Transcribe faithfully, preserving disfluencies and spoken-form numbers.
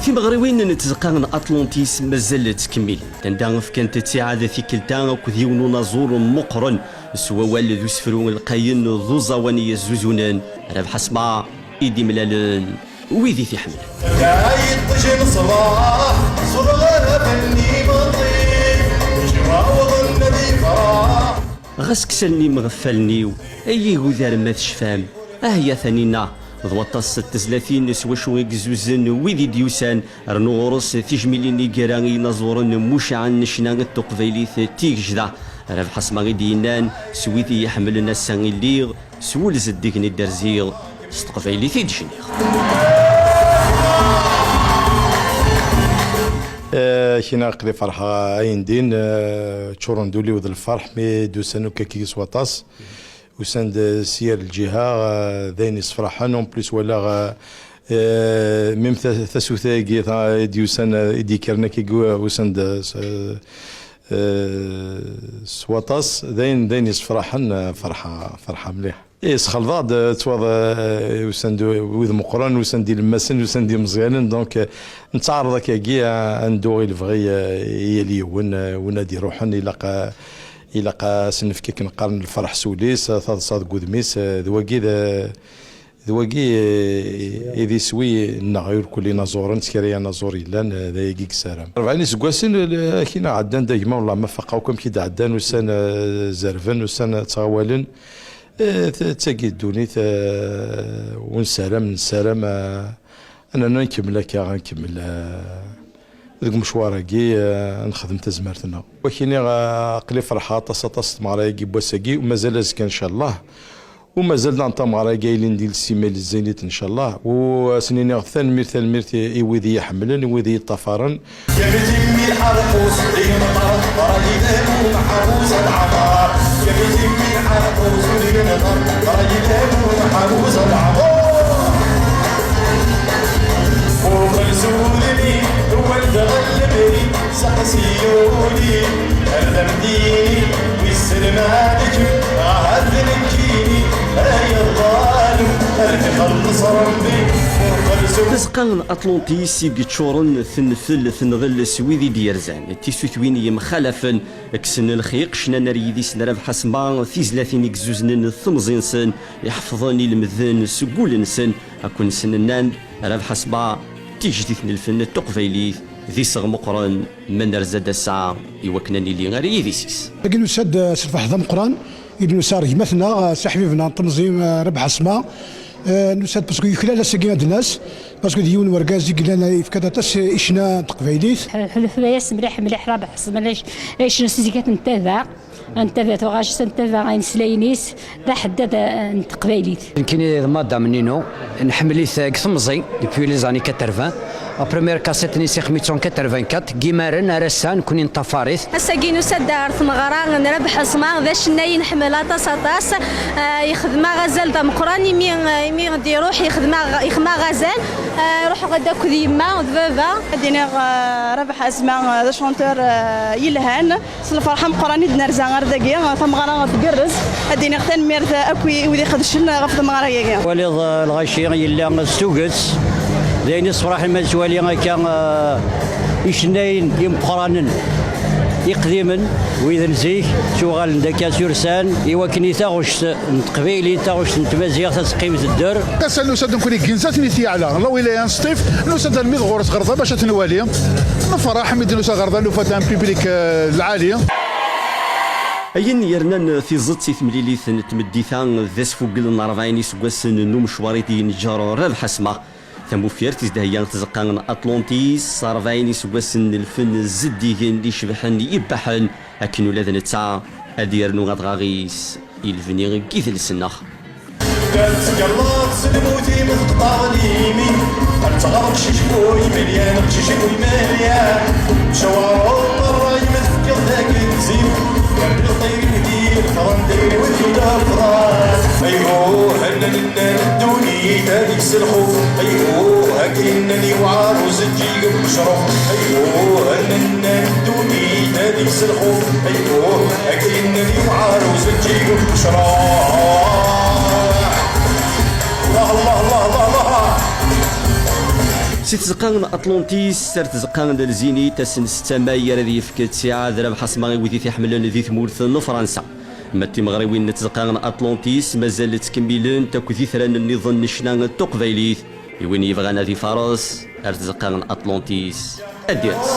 Timeɣriwin n tzeqqa n Atlantis mazal ttkemmilent, anda fkant ttiɛad tikkelt-a akked yiwen unaẓur meqqren s wawal d usefru lqayen d uẓawan i yezzuzunen Rabeḥ Asma i d-imlalen wid i t-iḥemmlen. Ay iṭij n ṣṣbeḥ, ẓẓleɣ afenni meṭṭi, ttɛawaḍen ad yefreḥ. Ɣas kkes allen-im ɣef wallen-iw, ay igudar ma tecfam. Ah ya Taninna, d waṭas n tezlatin s wacu i yezuzen wid i d-yusan, rnu ɣur-s tijmilin i ira i yinaẓuren mucaɛen ccna n teqbaylit tigejda. Rabeḥ Asma i d-yennan, s wid i yi-ḥemmlen ass-a i lliɣ, s wul zeddigen i d-rziɣ, s teqbaylit i d-jniɣ. Eh, kina aql-i ferḥeɣ ayen din, eh, ččuren d ul-iw d lferḥ mi d-usan akk akkagi s waṭas. Usan-d, eh, si yal lǧiha, eh, d ayen yessefraḥen. En plus walaɣ, eh, eh, même ta-, tasuta-agi ta-, i d-yusan, eh, i d-yekkren akkagi, eh, usan-d, eh, s, eh, s waṭas, d ayen, d ayen yessefraḥen, eh, ferḥeɣ, ferḥeɣ mliḥ. Eh, sxelḍeɣ-d, eh, ttwaḍ, eh, usan-d wid meqqren, usan-d ilemmasen, usan-d imeẓyanen, donc, eh, nettaɛreḍ akkagi, eh, ad neddu i lebɣi, eh, i yal yiwen, eh, win ad iruḥen, ilaq, eh, ilaq ad s-nefk akken qqaren lferḥ s wul-is, eh, taḍsa deg wudem-is, eh, d wagi d, d wagi, eh, i d iswi nneɣ i urkul inaẓuren, s kra anaẓur yellan, eh, d ayagi i yessaram. Rebɛin iseggasen, eh, akkin ɛeddan d agma, wellah ma faqeɣ akk amek i d-ɛeddan, ussan, eh, zerben, ussan, eh, ttɣawalen. Eh, t-, d tagi ddunit, eh, ur nessaram, nessaram, eh, ad nernu nkemmel akka, ad nkemmel, eh, deg umecwar-agi, eh, ad nexdem tazmert-nneɣ. Wakini, eh, aql-i ferḥeɣ aṭas, aṭas s tmeɣra-agi n wass-agi, u mazal azekka, ncallah. U mazal daɣen tameɣra-agi ilin di lsimal zzaylit, ncallah. U ad sen-iniɣ tanemmirt, tanemmirt i, i wid i yi-ḥemmlen, i wid i yi-ṭṭafaren. يا بتمي الحرقوس، لي نطر، راجي دابو محبوس العمار. يا بتمي الحرقوس، لي نطر، راجي دابو محبوس العمار. وخلصوا لي، هو اللي غلبني، سقسيوني، هذا مديني، ويسلم عليك، هذا نكيني، هيا الظالم، اللي خلص ربي، وخلصوا. Tazeqqa n Atlantis i yeččuren tenfel, tenɣel s wid i d-yerzan, tisutwin yemxalafen, kksen lxiq, cnan ar yidis n Rabeḥ Asma, tizlatin i yezuznen temẓi-nsen, iḥefḍen ilemden seg wul-nsen, akken sen-nnan, Rabeḥ Asma, d tijdit n lfen n teqbaylit, d iseɣ meqqren, ma nerza-d ass-a i wakken ad nili ar yidis-is. Dagi nusa-d, eh, s lferḥ d ameqqran, i d-nusa ar gma-tneɣ, eh, s aḥbib-nneɣ n temẓi, eh, Rabeḥ Asma. Eh, nusa-d parce que yuklal ass-agi ad d-nas, parce que d yiwen n urgaz i yellan, eh, yefka-d aṭas, eh, i ccna n teqbaylit. Ḥulfayas mliḥ, mliḥ Rabeḥ Asma, icna s zik ad t-ntabaɛ, ad ntabaɛ tuɣac-is, ad ntabaɛ imeslayen-is, d aḥeddad, eh, n teqbaylit. Nekkini d Madame Nino, nḥemmel-it deg temẓi, depuis les années quatre-vingts. La première cassette-nni si xmiṭṭun quatre-vingt-quatre, deg imaren ar ass-a nekkni neṭṭafar-it. Ass-agi nusa-d ar tmeɣra n Rabeḥ Asma, d acennay i nḥemmel aṭas, aṭas. Ah, yexdem-aɣ azal d ameqqran, imi, imi d-iruḥ yexdem-aɣ, yexdem-aɣ azal. Ah, ruḥeɣ-d akked yemma, d baba. Ad d-iniɣ, ah, Rabeḥ Asma, ah, d achanteur, ah, yelhan. S lferḥ ameqqran i d-nerza ar dagi, tameɣra tgerrez. Ad d-iniɣ tanemmirt akk i wid iqedcen ɣef tmeɣra-agi. Twaliḍ, eh, lɣaci yella s tuget, d ayen yessefraḥen ma tettwali akka, eh, icennayen imeqqranen iqdimen, wid n zik, ttuɣalen-d akka s ursan, i wakken i taɣect n teqbaylit, taɣect n tmaziɣt ad teqqim tedder. Ass-a nusa-d nekkni deg Genzat n At Yeɛla, lawilaya n Sṭif, nusa-d almi d ɣur-s ɣer da bac ad t-nwali. Nefreḥ mi d-nusa ɣer da, nufa-d un public, eh, lɛali. Ayen yernan tiẓeṭ i temlilit n tmeddit-a d asfuggel n rebɛin iseggasen n umecwar i d-yenǧer Rabeḥ Asma. Tamufirt i s-d-theyya tzeqqa n Atlantis, s rebɛin iseggasen n lfen zeddigen icebḥen yebbaḥen, akken ula d netta ad yernu adɣaɣ-is i lebni n yidles-nneɣ. Tettgallaḍ s lmut-im teqṭaḍ limi, ad teɣreq cicbuy melyan, cicbuy melyan. Cawṛeḍ ṛṛay ma tefkiḍ dagi zzif, yerna lṭir-iw di lefran, diri wid yudafran. Ayhuh, nnan, nnan ddunit ad yesselḥu. Ayhuh, akken nnan yewɛer uzeǧǧig n ucruf. Ayhuh, nnan, nnan ddunit ad yesselḥu. الخوف أيوه، أكيد نبي وعار وزكي وشراع. الله، الله، الله، الله، الله. Si tzeqqa n Atlantis ar tzeqqa n Lzinit, ass n ssetta May ara d-yefk ttiɛad Rabaḥ Asma i wid i t-iḥemmlen di tmurt n Fransa. Ma d timeɣriwin n tzeqqa n Atlantis mazal ttkemmilent akked itran nniḍen n ccna n teqbaylit. I win yebɣan ad ifares ar tzeqqa n Atlantis, ad d-yas.